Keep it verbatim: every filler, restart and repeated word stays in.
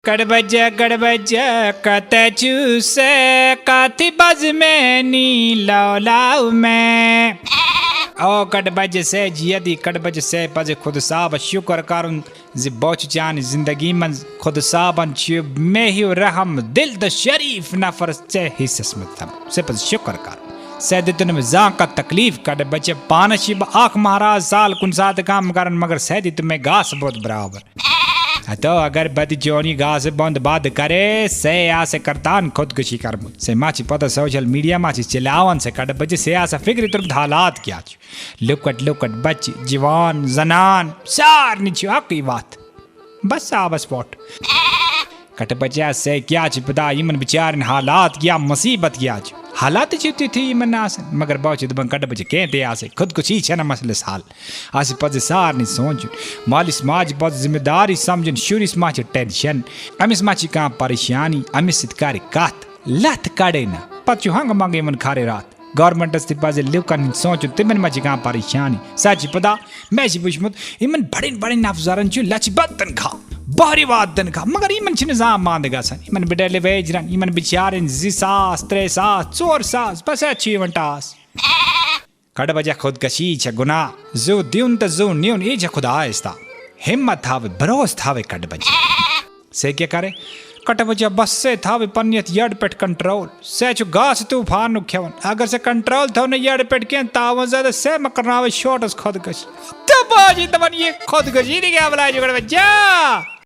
کڑ بجہ، کڑ بجہ، کتہ چھو سے، کتھ بز میں نی لو لاو میں۔ او کڑ بجہ سے جیدی، کڑ بجہ سے پزِ خود صاحب شکر کرن زِ بوچ چان زندگی منز خود صاحبن چھ مے ہیو رحم دل دہ شریف نفر سے حصس متم۔ سے پز شکر کرن۔ سے دتن میں زان کا تکلیف کڑ بجہ پانس چھ بہ اخ مہراز سال کن سات کام کرن، مگر سے دتن میں گاس بہت برابر۔ ہتو اگر بد جونی گاس بند باد کرے، سے آسہ کرتان خودکشی کرمت۔ سے ما چھ پتہ سوشل میڈیا ما چھ چلاوان، سے کڑ بجہ سے آسہ فکر ترمت حالات کیا چھ۔ لکٹ لکٹ بچ، جوان، زنان، سارنی چھ اکی وات۔ بس آبس پوٹ۔ کٹ بچہ سے کیا چھ پتہ یمن بچارن حالات کیا مصیبت کیا چھ۔ حالات چھ تیتھی یمن آسن، مگر بہٕ چھُس دپان کٹ بچہ کینٛہہ تہِ آسے، خودکشی چھنہ مسلس حل۔ اسہِ پزِ سارنٕے سونٛچُن۔ مٲلِس ماجہِ پزِ ذمہٕ داری سمجھُن، شُرِس ما چھِ ٹینشن، أمِس ما چھِ کانٛہہ پریشانی، أمِس سۭتۍ کرِ کتھ، لتھ کڑے نہ، پتہٕ چھُ ہنگہٕ منگہٕ یِوان خرٕے راتھ۔ گورنمنٹس تہِ پزِ لوٗکن ہُنٛد سونٛچُن، تِمن ما چھِ کانٛہہ پریشانی۔ سۄ چھِ پتہ، مےٚ چھِ وٕچھمُت، یِمن بڑٮ۪ن بڑٮ۪ن افسرن چھُ لچھہِ بد تنخواہ، بہرِ واد تنخواہ، مگر یِمن چھِنہٕ زانٛہہ ماندٕ گژھان۔ یِمن بہٕ ڈیلی ویج رن، یِمن بِچارٮ۪ن زٕ ساس، ترٛےٚ ساس، ژور ساس، بس اتھ چھِ یِوان ٹاس۔ کڑ بجہ خودکشی چھے گناہ، زو دیُن تہٕ زو نیُن، یہِ چھے خدایس تام۔ ہمت تھاوے، بھروسہٕ تھاوے کڑ بجہ۔ سے کیٛاہ کرے؟ کڑ بجہ بس سے تھاوے پننہِ یتھ یڈ پٮ۪ٹھ کنٹرول۔ سے چھُ گاسہٕ طوفانُک کھٮ۪وان۔ اگر سے کنٹرول تھاو نہٕ یڈ پٮ۪ٹھ کینٛہہ، تاوان زیادٕ سے مہ کرناوے شوٹس خودکشی۔ تہٕ باجی دپان یہِ خودکشی تہِ کیٛاہ بلاے چھُ کڑ بجہ؟